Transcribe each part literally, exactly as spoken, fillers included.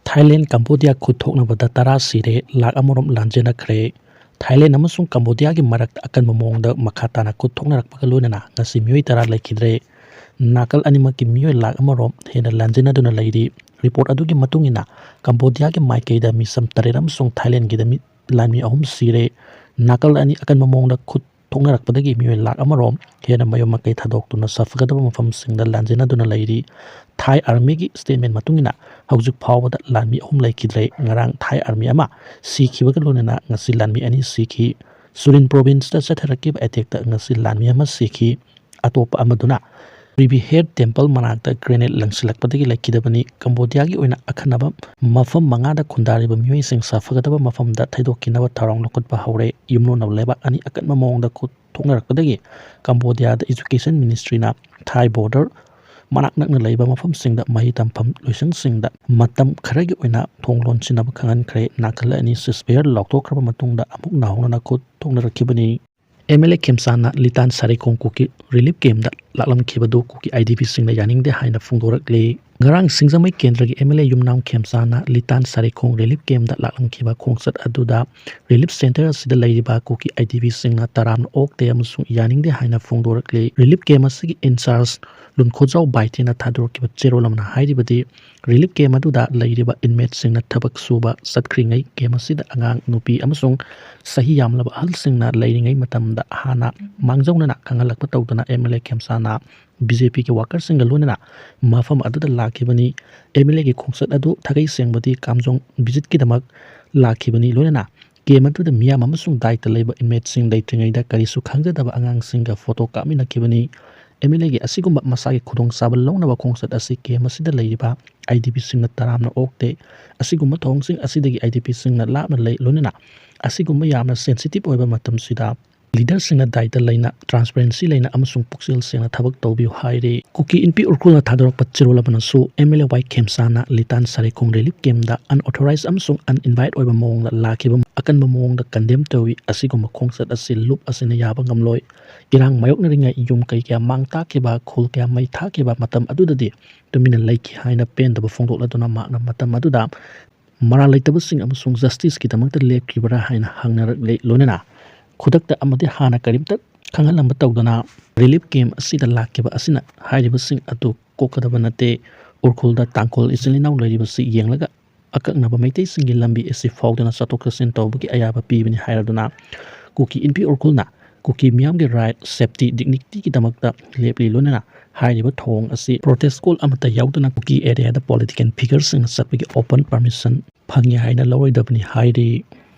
Thailand Cambodia ꯈꯨꯠ ꯊꯣꯛꯅꯕꯗ ꯇꯔꯥ ꯁꯤꯔꯦ, ꯂꯥꯈ ꯑꯃꯔꯣꯝ ꯂꯥꯟꯖꯦꯟꯅꯈ꯭ꯔꯦ꯫ ꯊꯥꯏꯂꯦꯟ ꯑꯃꯁꯨꯡ ꯀꯝꯕꯣꯗꯤꯌꯥꯒꯤ ꯃꯔꯛꯇ ꯑꯀꯟꯕ ꯃꯑꯣꯡꯗ ꯃꯈꯥ ꯇꯥꯅ ꯈꯨꯠ ꯊꯣꯛꯅꯔꯛꯄꯒ ꯂꯣꯏꯅꯅ ꯉꯁꯤ ꯃꯤꯑꯣꯏ ꯇꯔꯥ ꯂꯩꯈꯤꯗ꯭ꯔꯦ꯫ ꯅꯥꯀꯜ ꯑꯅꯤꯃꯛꯀꯤ ꯃꯤꯑꯣꯏ ꯂꯥꯈ ꯑꯃꯔꯣꯝ ꯍꯦꯟꯅ ꯂꯥꯟꯖꯦꯟꯅꯗꯨꯅ ꯂꯩꯔꯤ꯫ ꯔꯤꯄꯣꯔꯠ ꯑꯗꯨꯒꯤ ꯃꯇꯨꯡ ꯏꯟꯅ, ꯀꯝꯕꯣꯗꯤꯌꯥꯒꯤ ꯃꯥꯏꯀꯩꯗ ꯃꯤꯁꯝ ꯇꯔꯦꯠ ꯑꯃꯁꯨꯡ ꯊꯥꯏꯂꯦꯟꯒꯤꯗ ꯃꯤ, ꯂꯥꯟꯃꯤ ꯑꯍꯨꯝ ꯁꯤꯔꯦ꯫ ꯅꯥꯀꯜ ꯑꯅꯤ ꯑꯀꯟꯕ ꯃꯑꯣꯡꯗ ꯈꯨꯠ ꯊꯣꯛꯅꯔꯛꯄꯗꯒꯤ ꯃꯤꯑꯣꯏ ꯂꯥꯈ ꯑꯃꯔꯣꯝ ꯍꯦꯟꯅ ꯃꯌꯨꯝ ꯃꯀꯩ ꯊꯥꯗꯣꯛꯇꯨꯅ ꯁꯥꯐꯒꯗꯕ ꯃꯐꯝꯁꯤꯡꯗ ꯂꯥꯟꯖꯦꯟꯅꯗꯨꯅ ꯂꯩꯔꯤ꯫ ꯊꯥꯏ ꯑꯥꯔꯃꯤꯒꯤ ꯁ꯭ꯇꯦꯠꯃꯦꯟ ꯃꯇꯨꯡ ꯏꯟꯅ, ꯍꯧꯖꯤꯛ ꯐꯥꯎꯕꯗ ꯂꯥꯟꯃꯤ ꯑꯍꯨꯝ ꯂꯩꯈꯤꯗ꯭ꯔꯦ꯫ ꯉꯔꯥꯡ ꯊꯥꯏ ꯑꯥꯔꯃꯤ ꯑꯃ ꯁꯤꯈꯤꯕꯒ ꯂꯣꯏꯅꯅ ꯉꯁꯤ ꯂꯥꯟꯃꯤ ꯑꯅꯤ ꯁꯤꯈꯤ꯫ ꯁꯨꯔꯤꯟ ꯄ꯭ꯔꯣꯚꯤꯟꯁꯇ ꯆꯠꯊꯔꯛꯈꯤꯕ ꯑꯦꯇꯦꯛꯇ ꯉꯁꯤ ꯂꯥꯟꯃꯤ ꯑꯃ ꯁꯤꯈꯤ꯫ ꯑꯇꯣꯞꯄ ꯑꯃꯗꯨꯅ ꯔꯤꯕꯤꯍꯦꯔ ꯇꯦꯝꯄꯜ ꯃꯅꯥꯛꯇ ꯒ꯭ꯔꯦꯅꯦꯗ ꯂꯪꯁꯤꯜꯂꯛꯄꯗꯒꯤ ꯂꯩꯈꯤꯗꯕꯅꯤ꯫ ꯀꯝꯕꯣꯗꯤꯌꯥꯒꯤ ꯑꯣꯏꯅ ꯑꯈꯟꯅꯕ ꯃꯐꯝ ꯃꯉꯥꯗ ꯈꯨꯟꯗꯥꯔꯤꯕ ꯃꯤꯑꯣꯏꯁꯤꯡ ꯁꯥꯐꯒꯗꯕ ꯃꯐꯝꯗ ꯊꯩꯗꯣꯛꯈꯤꯅꯕ ꯊꯧꯔꯥꯡ ꯂꯧꯈꯠꯄ ꯍꯧꯔꯦ꯫ ꯌꯨꯝꯂꯣꯟꯅꯕ ꯂꯩꯕꯥꯛ ꯑꯅꯤ ꯑꯀꯟꯕ ꯃꯑꯣꯡꯗ ꯈꯨꯠ ꯊꯣꯛꯅꯔꯛꯄꯗꯒꯤ ꯀꯝꯕꯣꯗꯤꯌꯥꯗ ꯏꯖꯨꯀꯦꯁꯟ ꯃꯤꯅꯤꯁꯇ꯭ꯔꯤꯅ ꯊꯥꯏ ꯕꯣꯔꯗꯔ ꯃꯅꯥꯛ ꯅꯛꯅ ꯂꯩꯕ ꯃꯐꯝꯁꯤꯡꯗ ꯃꯍꯩ ꯇꯝꯐꯝ ꯂꯣꯏꯁꯪꯁꯤꯡꯗ ꯃꯇꯝ ꯈꯔꯒꯤ ꯑꯣꯏꯅ ꯊꯣꯡ ꯂꯣꯟꯁꯤꯟꯅꯕ ꯈꯪꯍꯟꯈ꯭ꯔꯦ꯫ ꯅꯥꯀꯜ ꯑꯅꯤ ꯁꯤꯁꯐꯌꯔ ꯂꯥꯎꯊꯣꯛꯈ꯭ꯔꯕ ꯃꯇꯨꯡꯗ ꯑꯃꯨꯛ ꯅꯧꯍꯧꯅꯅ ꯈꯨꯠ ꯊꯣꯛꯅꯔꯛꯈꯤꯕꯅꯤ꯫ ꯑꯦꯝ ꯑꯦꯜ ꯑꯦ ꯈꯦꯝꯆꯥꯟꯅ ꯂꯤꯇꯥꯟ ꯁꯥꯔꯩꯈꯣꯡ ꯀꯨꯀꯤ ꯔꯤꯂꯤꯐ ꯀꯦꯝꯗ ꯂꯥꯛꯂꯝꯈꯤꯕꯗꯨ ꯀꯨꯀꯤ ꯑꯥꯏ ꯗꯤ ꯄꯤꯁꯤꯡꯅ ꯌꯥꯅꯤꯡꯗꯦ ꯍꯥꯏꯅ ꯐꯣꯡꯗꯣꯔꯛꯂꯤ꯫ ꯉꯔꯥꯡ ꯁꯤꯡꯖꯃꯩ ꯀꯦꯟꯗ꯭ꯔꯒꯤ ꯑꯦꯝ ꯑꯦꯜ ꯑꯦ ꯌꯨꯝꯅꯥꯝ ꯈꯦꯝꯆꯥꯟꯅ ꯂꯤꯇꯥꯟ ꯁꯥꯔꯩꯈꯣꯡ ꯔꯤꯂꯤꯐ ꯀꯦꯝꯗ ꯂꯥꯛꯂꯝꯈꯤꯕ ꯈꯣꯡꯆꯠ ꯑꯗꯨꯗ ꯔꯤꯂꯤꯐ ꯁꯦꯟꯇꯔ ꯑꯁꯤꯗ ꯂꯩꯔꯤꯕ ꯀꯨꯀꯤ ꯑꯥꯏ ꯗꯤ ꯄꯤꯁꯤꯡꯅ ꯇꯔꯥꯝꯅ ꯑꯣꯛꯇꯦ ꯑꯃꯁꯨꯡ ꯌꯥꯅꯤꯡꯗꯦ ꯍꯥꯏꯅ ꯐꯣꯡꯗꯣꯔꯛꯂꯤ꯫ ꯔꯤꯂꯤꯐ ꯀꯦꯝ ꯑꯁꯤꯒꯤ ꯏꯟꯆꯥꯔꯖ ꯂꯨꯟꯈꯣꯖꯥꯎ ꯕꯥꯏꯇꯦꯅ ꯊꯥꯗꯣꯔꯛꯈꯤꯕ ꯆꯦꯔꯣꯜ ꯑꯃꯅ ꯍꯥꯏꯔꯤꯕꯗꯤ, ꯔꯤꯂꯤꯐ ꯀꯦꯝ ꯑꯗꯨꯗ ꯂꯩꯔꯤꯕ ꯏꯟꯃꯦꯠꯁꯤꯡꯅ ꯊꯕꯛ ꯁꯨꯕ ꯆꯠꯈ꯭ꯔꯤꯉꯩ, ꯀꯦꯝ ꯑꯁꯤꯗ ꯑꯉꯥꯡ, ꯅꯨꯄꯤ ꯑꯃꯁꯨꯡ ꯆꯍꯤ ꯌꯥꯝꯂꯕ ꯑꯍꯜꯁꯤꯡꯅ ꯂꯩꯔꯤꯉꯩ ꯃꯇꯝꯗ ꯍꯥꯟꯅ ꯃꯥꯡꯖꯧꯅꯅ ꯈꯪꯍꯜꯂꯛꯄ ꯇꯧꯗꯅ ꯑꯦꯝ ꯑꯦꯜ ꯑꯦ ꯈꯦꯝꯆꯥꯟꯅ ꯕꯤ ꯖꯦ ꯄꯤꯒꯤ ꯋꯥꯀꯔꯁꯤꯡꯒ ꯂꯣꯏꯅꯅ ꯃꯐꯝ ꯑꯗꯨꯗ ꯂꯥꯛꯈꯤꯕꯅꯤ꯫ ꯑꯦꯝ ꯑꯦꯜ ꯑꯦꯒꯤ ꯈꯣꯡꯆꯠ ꯑꯗꯨ ꯊꯥꯒꯩ ꯁꯦꯡꯕꯗꯤ ꯀꯥꯝꯖꯣꯡ ꯚꯤꯖꯤꯠꯀꯤꯗꯃꯛ ꯂꯥꯛꯈꯤꯕꯅꯤ꯫ ꯂꯣꯏꯅꯅ ꯀꯦꯝ ꯑꯗꯨꯗ ꯃꯤꯌꯥꯝ ꯑꯃꯁꯨꯡ ꯗꯥꯏꯇ ꯂꯩꯕ ꯏꯟꯃꯦꯠꯁꯤꯡ ꯂꯩꯇ꯭ꯔꯤꯉꯩꯗ ꯀꯔꯤꯁꯨ ꯈꯪꯖꯗꯕ ꯑꯉꯥꯡꯁꯤꯡꯒ ꯐꯣꯇꯣ ꯀꯥꯞꯃꯤꯟꯅꯈꯤꯕꯅꯤ꯫ ꯑꯦꯝ ꯑꯦꯜ ꯑꯦꯒꯤ ꯑꯁꯤꯒꯨꯝꯕ ꯃꯁꯥꯒꯤ ꯈꯨꯗꯣꯡꯆꯥꯕ ꯂꯧꯅꯕ ꯈꯣꯡꯆꯠ ꯑꯁꯤ ꯀꯦꯝ ꯑꯁꯤꯗ ꯂꯩꯔꯤꯕ ꯑꯥꯏ ꯗꯤ ꯄꯤꯁꯤꯡꯅ ꯇꯔꯥꯝꯅ ꯑꯣꯛꯇꯦ꯫ ꯑꯁꯤꯒꯨꯝꯕ ꯊꯧꯑꯣꯡꯁꯤꯡ ꯑꯁꯤꯗꯒꯤ ꯑꯥꯏ ꯗꯤ ꯄꯤꯁꯤꯡꯅ ꯂꯥꯞꯅ ꯂꯩ꯫ ꯂꯣꯏꯅꯅ ꯑꯁꯤꯒꯨꯝꯕ ꯌꯥꯝꯅ ꯁꯦꯟꯁꯤꯇꯤꯚ ꯑꯣꯏꯕ ꯃꯇꯝꯁꯤꯗ ꯂꯤꯗꯔꯁꯤꯡꯅ ꯗꯥꯏꯇ ꯂꯩꯅ, ꯇ꯭ꯔꯥꯟꯁꯄꯔꯦꯟꯁꯤ ꯂꯩꯅ ꯑꯃꯁꯨꯡ ꯄꯨꯛꯆꯦꯜ ꯁꯦꯡꯅ ꯊꯕꯛ ꯇꯧꯕꯤꯌꯨ ꯍꯥꯏꯔꯤ꯫ ꯀꯨꯀꯤ ꯏꯟꯄꯤ ꯎꯔꯈꯨꯜꯅ ꯊꯥꯗꯣꯔꯛꯄ ꯆꯦꯔꯣꯜ ꯑꯃꯅꯁꯨ ꯑꯦꯝ ꯑꯦꯜ ꯑꯦ ꯋꯥꯏ ꯈꯦꯝꯆꯥꯟꯅ ꯂꯤꯇꯥꯟ ꯁꯥꯔꯩꯈꯣꯡ ꯔꯤꯂꯤꯐ ꯀꯦꯝꯗ ꯑꯟꯑꯣꯊꯣꯔꯥꯏꯖ ꯑꯃꯁꯨꯡ ꯑꯟꯏꯟꯚꯥꯏꯠ ꯑꯣꯏꯕ ꯃꯑꯣꯡꯗ ꯂꯥꯛꯈꯤꯕ ꯑꯀꯟꯕ ꯃꯑꯣꯡꯗ ꯀꯟꯗꯦꯝ ꯇꯧꯏ꯫ ꯑꯁꯤꯒꯨꯝꯕ ꯈꯣꯡꯆꯠ ꯑꯁꯤ ꯂꯨꯞ ꯑꯁꯤꯅ ꯌꯥꯕ ꯉꯝꯂꯣꯏ꯫ ꯏꯔꯥꯡ ꯃꯥꯌꯣꯛꯅꯔꯤꯉꯩ ꯌꯨꯝ ꯀꯩ ꯀꯌꯥ ꯃꯥꯡ ꯇꯥꯛꯈꯤꯕ, ꯈꯨꯜ ꯀꯌꯥ ꯃꯩ ꯊꯥꯈꯤꯕ ꯃꯇꯝ ꯑꯗꯨꯗꯗꯤ ꯇꯨꯃꯤꯟꯅ ꯂꯩꯈꯤ ꯍꯥꯏꯅ ꯄꯦꯟꯗꯕ ꯐꯣꯡꯗꯣꯛꯂꯗꯨꯅ ꯃꯍꯥꯛꯅ ꯃꯇꯝ ꯑꯗꯨꯗ ꯃꯔꯥꯜ ꯂꯩꯇꯕꯁꯤꯡ ꯑꯃꯁꯨꯡ ꯖꯁꯇꯤꯁꯀꯤꯗꯃꯛꯇ ꯂꯦꯞꯈꯤꯕ꯭ꯔꯥ ꯍꯥꯏꯅ ꯍꯪꯅꯔꯛꯂꯦ꯫ ꯂꯣꯏꯅꯅ ꯈꯨꯗꯛꯇ ꯑꯃꯗꯤ ꯍꯥꯟꯅ ꯀꯔꯤꯝꯇ ꯈꯪꯍꯜꯂꯝꯕ ꯇꯧꯗꯅ ꯔꯤꯂꯤꯐ ꯀꯦꯝꯞ ꯑꯁꯤꯗ ꯂꯥꯛꯈꯤꯕ ꯑꯁꯤꯅ ꯍꯥꯏꯔꯤꯕꯁꯤꯡ ꯑꯗꯨ ꯀꯣꯛꯀꯗꯕ ꯅꯠꯇꯦ꯫ ꯎꯔꯈꯨꯜꯗ ꯇꯥꯡꯈꯨꯜ ꯏꯆꯤꯜ ꯏꯅꯥꯎ ꯂꯩꯔꯤꯕꯁꯤ ꯌꯦꯡꯂꯒ ꯑꯀꯛꯅꯕ ꯃꯩꯇꯩꯁꯤꯡꯒꯤ ꯂꯝꯕꯤ ꯑꯁꯤ ꯐꯥꯎꯗꯨꯅ ꯆꯠꯊꯣꯛ ꯆꯠꯁꯤꯟ ꯇꯧꯕꯒꯤ ꯑꯌꯥꯕ ꯄꯤꯕꯅꯤ ꯍꯥꯏꯔꯗꯨꯅ ꯀꯨꯀꯤ ꯏꯟꯄꯤ ꯎꯔꯈꯨꯜꯅ ꯀꯨꯀꯤ ꯃꯤꯌꯥꯝꯒꯤ ꯔꯥꯏꯠ, ꯁꯦꯐꯇꯤ, ꯗꯤꯒꯅꯤꯇꯤꯒꯤꯗꯃꯛꯇ ꯂꯦꯞꯂꯤ꯫ ꯂꯣꯏꯅꯅ ꯍꯥꯏꯔꯤꯕ ꯊꯧꯑꯣꯡ ꯑꯁꯤ ꯄ꯭ꯔꯣꯇꯦꯁ ꯀꯣꯜ ꯑꯃꯠꯇ ꯌꯥꯎꯗꯅ ꯀꯨꯀꯤ ꯑꯦꯔꯤꯌꯥꯗ ꯄꯣꯂꯤꯇꯤꯀꯦꯜ ꯐꯤꯒꯔꯁꯤꯡꯅ ꯆꯠꯄꯒꯤ ꯑꯣꯄꯟ ꯄꯔꯃꯤꯁꯟ ꯐꯪꯉꯤ ꯍꯥꯏꯅ ꯂꯧꯔꯣꯏꯗꯕꯅꯤ ꯍꯥꯏꯔꯤ꯫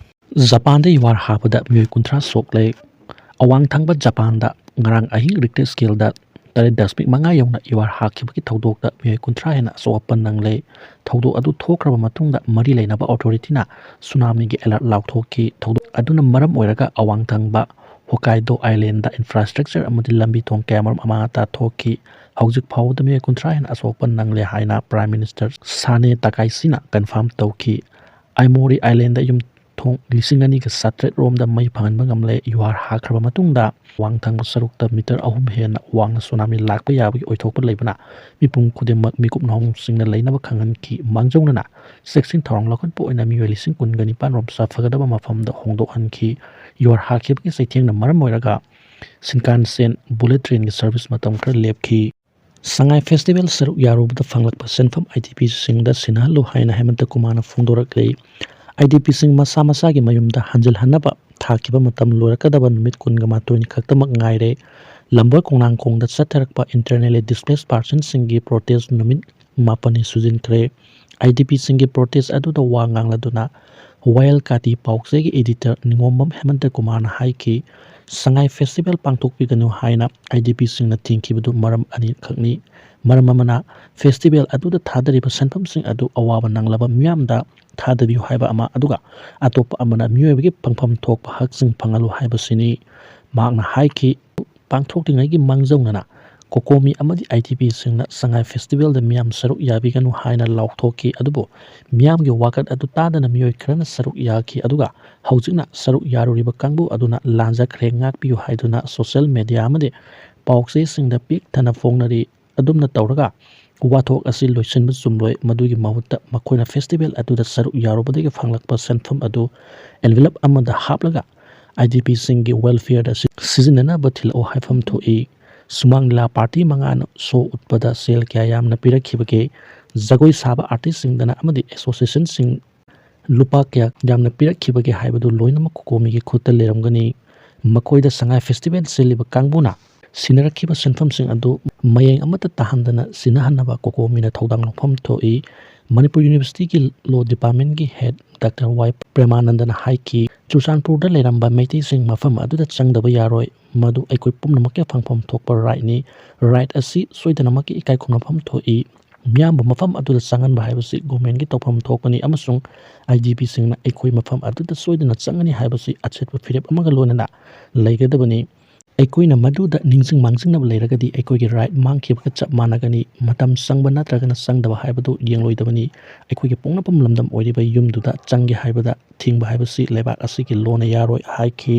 ꯖꯄꯥꯟꯗ ꯌꯨꯍꯥꯔ ꯍꯥꯕꯗ ꯃꯤꯑꯣꯏ ꯀꯨꯟꯊ꯭ꯔꯥ ꯁꯣꯛꯂꯦ꯫ ꯑꯋꯥꯡ ꯊꯪꯕ ꯖꯄꯥꯟꯗ ꯉꯔꯥꯡ ꯑꯍꯤꯡ ꯔꯤꯛꯇꯔ ꯁ꯭ꯀꯦꯜꯗ ꯇꯔꯦꯠ ꯗꯁꯃꯤꯛ ꯃꯉꯥ ꯌꯧꯅ ꯌꯨꯍꯥꯔ ꯍꯥꯈꯤꯕꯒꯤ ꯊꯧꯗꯣꯛꯇ ꯃꯤꯑꯣꯏ ꯀꯨꯟꯊ꯭ꯔꯥ ꯍꯦꯟꯅ ꯑꯁꯣꯛ ꯑꯄꯟ ꯅꯪꯂꯦ꯫ ꯊꯧꯗꯣꯛ ꯑꯗꯨ ꯊꯣꯛꯈ꯭ꯔꯕ ꯃꯇꯨꯡꯗ ꯃꯔꯤ ꯂꯩꯅꯕ ꯑꯣꯊꯣꯔꯤꯇꯤꯅ ꯁꯨꯅꯥꯃꯤꯒꯤ ꯑꯦꯂꯔꯠ ꯂꯥꯎꯊꯣꯛꯈꯤ꯫ ꯊꯧꯗꯣꯛ ꯑꯗꯨꯅ ꯃꯔꯝ ꯑꯣꯏꯔꯒ ꯑꯋꯥꯡ ꯊꯪꯕ ꯍꯣꯀꯥꯏꯗꯣ ꯑꯥꯏꯂꯦꯟꯗ ꯏꯟꯐ꯭ꯔꯥꯁ꯭ꯇ꯭ꯔꯛꯆꯔ ꯑꯃꯗꯤ ꯂꯝꯕꯤ ꯊꯣꯡ ꯀꯌꯥꯃꯔꯨꯝ ꯑꯃꯥꯡ ꯑꯇꯥ ꯊꯣꯛꯈꯤ꯫ ꯍꯧꯖꯤꯛ ꯐꯥꯎꯕꯗ ꯃꯤꯑꯣꯏ ꯀꯨꯟꯊ꯭ꯔꯥ ꯍꯦꯟꯅ ꯑꯁꯣꯛ ꯑꯄꯟ ꯅꯪꯂꯦ ꯍꯥꯏꯅ ꯄ꯭ꯔꯥꯏꯝ ꯃꯤꯅꯤꯁꯇꯔ ꯁꯥꯅꯦ ꯇꯥꯀꯥꯏꯁꯤꯅ ꯀꯟꯐꯥꯔꯝ ꯇꯧꯈꯤ꯫ ꯑꯥꯏꯃꯣꯔꯤ ꯑꯥꯏꯂꯦꯟꯗ ꯌꯨꯝ ꯊꯣꯡ ꯂꯤꯁꯤꯡ ꯑꯅꯤꯒ ꯆꯥꯇ꯭ꯔꯦꯠ ꯔꯣꯝꯗ ꯃꯩ ꯐꯪꯍꯟꯕ ꯉꯝꯂꯦ꯫ ꯌꯨꯍꯥꯔ ꯍꯥꯈ꯭ꯔꯕ ꯃꯇꯨꯡꯗ ꯋꯥꯡ ꯊꯪꯕ ꯁꯔꯨꯛꯇ ꯃꯤꯇꯔ ꯑꯍꯨꯝ ꯍꯦꯟꯅ ꯋꯥꯡꯅ ꯁꯨꯅꯥꯃꯤ ꯂꯥꯛꯄ ꯌꯥꯕꯒꯤ ꯑꯣꯏꯊꯣꯛꯄ ꯂꯩꯕꯅ ꯃꯤꯄꯨꯝ ꯈꯨꯗꯤꯡꯃꯛ ꯃꯤꯀꯨꯞ ꯅꯥꯍꯣꯡꯁꯤꯡꯅ ꯂꯩꯅꯕ ꯈꯪꯍꯟꯈꯤ꯫ ꯃꯥꯡꯖꯧꯅꯅ ꯆꯦꯛꯁꯤꯟ ꯊꯧꯔꯥꯡ ꯂꯧꯈꯠꯄ ꯑꯣꯏꯅ ꯃꯤꯑꯣꯏ ꯂꯤꯁꯤꯡ ꯀꯨꯟꯒ ꯅꯤꯄꯥꯟ ꯔꯣꯝ ꯆꯥꯎꯈꯠꯀꯗꯕ ꯃꯐꯝꯗ ꯍꯣꯡꯗꯣꯛꯍꯟꯈꯤ꯫ ꯌꯨꯍꯥꯔ ꯍꯥꯈꯤꯕꯒꯤ ꯆꯩꯊꯦꯡꯅ ꯃꯔꯝ ꯑꯣꯏꯔꯒ ꯁꯤꯟꯀꯥꯟꯁꯦꯟ ꯕꯨꯂꯦꯠ ꯇ꯭ꯔꯦꯟꯒꯤ ꯁꯔꯚꯤꯁ ꯃꯇꯝ ꯈꯔ ꯂꯦꯞꯈꯤ꯫ ꯁꯉꯥꯏ ꯐꯦꯁꯇꯤꯚꯦꯜ ꯁꯔꯨꯛ ꯌꯥꯔꯨꯕꯗ ꯐꯪꯂꯛꯄ ꯁꯦꯟꯐꯝ ꯑꯥꯏ ꯗꯤ ꯄꯤꯁꯤꯡꯗ ꯁꯤꯟꯅꯍꯜꯂꯨ ꯍꯥꯏꯅ ꯍꯦꯃꯟꯇ ꯀꯨꯃꯥꯔꯅ ꯐꯣꯡꯗꯣꯔꯛꯂꯤ꯫ ꯑꯥꯏ ꯗꯤ ꯄꯤꯁꯤꯡ ꯃꯁꯥ ꯃꯁꯥꯒꯤ ꯃꯌꯨꯝꯗ ꯍꯟꯖꯤꯜꯍꯟꯅꯕ ꯊꯥꯈꯤꯕ ꯃꯇꯝ ꯂꯣꯏꯔꯛꯀꯗꯕ ꯅꯨꯃꯤꯠ ꯀꯨꯟꯒ ꯃꯥꯊꯣꯏꯅꯤ ꯈꯛꯇꯃꯛ ꯉꯥꯏꯔꯦ꯫ ꯂꯝꯕꯣꯏ ꯈꯣꯡꯅꯥꯡꯈꯣꯡꯗ ꯆꯠꯊꯔꯛꯄ ꯏꯟꯇꯔꯅꯦꯜꯂꯤ ꯗꯤꯁꯄ꯭ꯂꯦꯁ ꯄꯥꯔꯁꯟꯁꯤꯡꯒꯤ ꯄ꯭ꯔꯣꯇꯦꯁ ꯅꯨꯃꯤꯠ ꯃꯥꯄꯟꯅꯤ ꯁꯨꯖꯤꯟꯈ꯭ꯔꯦ꯫ ꯑꯥꯏ ꯗꯤ ꯄꯤꯁꯤꯡꯒꯤ ꯄ꯭ꯔꯣꯇꯦꯁ ꯑꯗꯨꯗ ꯋꯥ ꯉꯥꯡꯂꯗꯨꯅ ꯋꯥꯌꯦꯜ ꯀꯥꯇꯤ ꯄꯥꯎꯆꯦꯒꯤ ꯏꯗꯤꯇꯔ ꯅꯤꯉꯣꯝꯕꯝ ꯍꯦꯃꯟꯇ ꯀꯨꯃꯥꯔꯅ ꯍꯥꯏꯈꯤ, ꯁꯉꯥꯏ ꯐꯦꯁꯇꯤꯚꯦꯜ ꯄꯥꯡꯊꯣꯛꯄꯤꯒꯅꯨ ꯍꯥꯏꯅ ꯑꯥꯏ ꯗꯤ ꯄꯤꯁꯤꯡꯅ ꯊꯤꯡꯈꯤꯕꯗꯨ ꯃꯔꯝ ꯑꯅꯤꯈꯛꯅꯤ꯫ ꯃꯔꯝ ꯑꯃꯅ, ꯐꯦꯁꯇꯤꯚꯦꯜ ꯑꯗꯨꯗ ꯊꯥꯗꯔꯤꯕ ꯁꯦꯟꯐꯝꯁꯤꯡ ꯑꯗꯨ ꯑꯋꯥꯕ ꯅꯪꯂꯕ ꯃꯤꯌꯥꯝꯗ ꯊꯥꯗꯕꯤꯌꯨ ꯍꯥꯏꯕ ꯑꯃ, ꯑꯗꯨꯒ ꯑꯇꯣꯞꯄ ꯑꯃꯅ ꯃꯤꯑꯣꯏꯕꯒꯤ ꯐꯪꯐꯝ ꯊꯣꯛꯄ ꯍꯛꯁꯤꯡ ꯐꯪꯍꯜꯂꯨ ꯍꯥꯏꯕꯁꯤꯅꯤ꯫ ꯃꯍꯥꯛꯅ ꯍꯥꯏꯈꯤ, ꯄꯥꯡꯊꯣꯛꯇ꯭ꯔꯤꯉꯩꯒꯤ ꯃꯥꯡꯖꯧꯅꯅ ꯀꯣꯀꯣꯃꯤ ꯑꯃꯗꯤ ꯑꯥꯏ ꯗꯤ ꯄꯤꯁꯤꯡꯅ ꯁꯉꯥꯏ ꯐꯦꯁꯇꯤꯚꯦꯜꯗ ꯃꯤꯌꯥꯝ ꯁꯔꯨꯛ ꯌꯥꯕꯤꯒꯅꯨ ꯍꯥꯏꯅ ꯂꯥꯎꯊꯣꯛꯈꯤ꯫ ꯑꯗꯨꯕꯨ ꯃꯤꯌꯥꯝꯒꯤ ꯋꯥꯀꯠ ꯑꯗꯨ ꯇꯥꯗꯅ ꯃꯤꯑꯣꯏ ꯈꯔꯅ ꯁꯔꯨꯛ ꯌꯥꯈꯤ꯫ ꯑꯗꯨꯒ ꯍꯧꯖꯤꯛꯅ ꯁꯔꯨꯛ ꯌꯥꯔꯨꯔꯤꯕ ꯀꯥꯡꯕꯨ ꯑꯗꯨꯅ ꯂꯥꯟꯖꯈ꯭ꯔꯦ, ꯉꯥꯛꯄꯤꯌꯨ ꯍꯥꯏꯗꯨꯅ ꯁꯣꯁꯤꯌꯦꯜ ꯃꯦꯗꯤꯌꯥ ꯑꯃꯗꯤ ꯄꯥꯎꯆꯦꯁꯤꯡꯗ ꯄꯤꯛ ꯊꯟꯅ ꯐꯣꯡꯅꯔꯤ꯫ ꯑꯗꯨꯝꯅ ꯇꯧꯔꯒ ꯋꯥꯊꯣꯛ ꯑꯁꯤ ꯂꯣꯏꯁꯤꯟꯕ ꯆꯨꯝꯂꯣꯏ꯫ ꯃꯗꯨꯒꯤ ꯃꯍꯨꯠꯇ ꯃꯈꯣꯏꯅ ꯐꯦꯁꯇꯤꯚꯦꯜ ꯑꯗꯨꯗ ꯁꯔꯨꯛ ꯌꯥꯔꯨꯕꯗꯒꯤ ꯐꯪꯂꯛꯄ ꯁꯦꯟꯐꯝ ꯑꯗꯨ ꯑꯦꯟꯚꯦꯂꯞ ꯑꯃꯗ ꯍꯥꯞꯂꯒ ꯑꯥꯏ ꯗꯤ ꯄꯤꯁꯤꯡꯒꯤ ꯋꯦꯜꯐꯤꯌꯔꯗ ꯁꯤ-, ꯁꯤꯖꯤꯟꯅꯅꯕ ꯊꯤꯜꯂꯛꯎ ꯍꯥꯏꯐꯝ ꯊꯣꯛꯏ꯫ ꯁꯨꯃꯥꯡ ꯂꯤꯂꯥ ꯄꯥꯔꯇꯤ ꯃꯉꯥꯅ ꯁꯣ ꯎꯠꯄꯗ ꯁꯦꯜ ꯀꯌꯥ ꯌꯥꯝꯅ ꯄꯤꯔꯛꯈꯤꯕꯒꯦ? ꯖꯒꯣꯏ ꯁꯥꯕ ꯑꯥꯔꯇꯤꯁꯁꯤꯡꯗꯅ ꯑꯃꯗꯤ ꯑꯦꯁꯣꯁꯤꯌꯦꯁꯟꯁꯤꯡ ꯂꯨꯄꯥ ꯀꯌꯥ ꯌꯥꯝꯅ ꯄꯤꯔꯛꯈꯤꯕꯒꯦ ꯍꯥꯏꯕꯗꯨ ꯂꯣꯏꯅꯃꯛ ꯀꯣꯀꯣꯃꯤꯒꯤ ꯈꯨꯠꯇ ꯂꯩꯔꯝꯒꯅꯤ꯫ ꯃꯈꯣꯏꯗ ꯁꯉꯥꯏ ꯐꯦꯁꯇꯤꯚꯦꯜ ꯁꯤꯜꯂꯤꯕ ꯀꯥꯡꯕꯨꯅ ꯁꯤꯟꯅꯔꯛꯈꯤꯕ ꯁꯦꯟꯐꯝꯁꯤꯡ ꯑꯗꯨ ꯃꯌꯦꯡ ꯑꯃꯠꯇ ꯇꯥꯍꯟꯗꯅ ꯁꯤꯟꯅꯍꯟꯅꯕ ꯀꯣꯀꯣꯃꯤꯅ ꯊꯧꯗꯥꯡ ꯂꯧꯐꯝ ꯊꯣꯛꯏ꯫ ꯃꯅꯤꯄꯨꯔ ꯌꯨꯅꯤꯚꯔꯁꯤꯇꯤꯒꯤ ꯂꯣ ꯗꯤꯄꯥꯔꯠꯃꯦꯟꯒꯤ ꯍꯦꯗ ꯗꯥꯛꯇꯔ ꯋꯥꯏ ꯄ꯭ꯔꯦꯃꯥꯅꯟꯗꯅ ꯍꯥꯏꯈꯤ, "ꯆꯨꯔꯆꯥꯟꯄꯨꯔꯗ ꯂꯩꯔꯝꯕ ꯃꯩꯇꯩꯁꯤꯡ ꯃꯐꯝ ꯑꯗꯨꯗ ꯆꯪꯗꯕ ꯌꯥꯔꯣꯏ꯫ ꯃꯗꯨ ꯑꯩꯈꯣꯏ ꯄꯨꯝꯅꯃꯛꯀꯤ ꯐꯪꯐꯝ ꯊꯣꯛꯄ ꯔꯥꯏꯠꯅꯤ꯫ ꯔꯥꯏꯠ ꯑꯁꯤ ꯁꯣꯏꯗꯅꯃꯛꯀꯤ ꯏꯀꯥꯏ ꯈꯨꯝꯅꯐꯝ ꯊꯣꯛꯏ꯫ ꯃꯤꯌꯥꯝꯕꯨ ꯃꯐꯝ ꯑꯗꯨꯗ ꯆꯪꯍꯟꯕ ꯍꯥꯏꯕꯁꯤ ꯒꯣꯔꯃꯦꯟꯒꯤ ꯇꯧꯐꯝ ꯊꯣꯛꯄꯅꯤ ꯑꯃꯁꯨꯡ ꯑꯥꯏ ꯗꯤ ꯄꯤꯁꯤꯡꯅ ꯑꯩꯈꯣꯏ ꯃꯐꯝ ꯑꯗꯨꯗ ꯁꯣꯏꯗꯅ ꯆꯪꯒꯅꯤ ꯍꯥꯏꯕꯁꯤ ꯑꯆꯦꯠꯄ ꯐꯤꯔꯦꯞ ꯑꯃꯒ ꯂꯣꯏꯅꯅ ꯂꯩꯒꯗꯕꯅꯤ꯫ ꯑꯩꯈꯣꯏꯅ ꯃꯗꯨꯗ ꯅꯤꯡꯁꯤꯡ ꯃꯥꯡꯖꯤꯡꯅꯕ ꯂꯩꯔꯒꯗꯤ ꯑꯩꯈꯣꯏꯒꯤ ꯔꯥꯏꯠ ꯃꯥꯡꯈꯤꯕꯒ ꯆꯞ ꯃꯥꯟꯅꯒꯅꯤ꯫ ꯃꯇꯝ ꯆꯪꯕ ꯅꯠꯇ꯭ꯔꯒꯅ ꯆꯪꯗꯕ ꯍꯥꯏꯕꯗꯨ ꯌꯦꯡꯂꯣꯏꯗꯕꯅꯤ꯫ ꯑꯩꯈꯣꯏꯒꯤ ꯄꯣꯛꯅꯐꯝ ꯂꯝꯗꯝ ꯑꯣꯏꯔꯤꯕ ꯌꯨꯝꯗꯨꯗ ꯆꯪꯒꯦ ꯍꯥꯏꯕꯗ ꯊꯤꯡꯕ ꯍꯥꯏꯕꯁꯤ ꯂꯩꯕꯥꯛ ꯑꯁꯤꯒꯤ ꯂꯣꯅ ꯌꯥꯔꯣꯏ" ꯍꯥꯏꯈꯤ꯫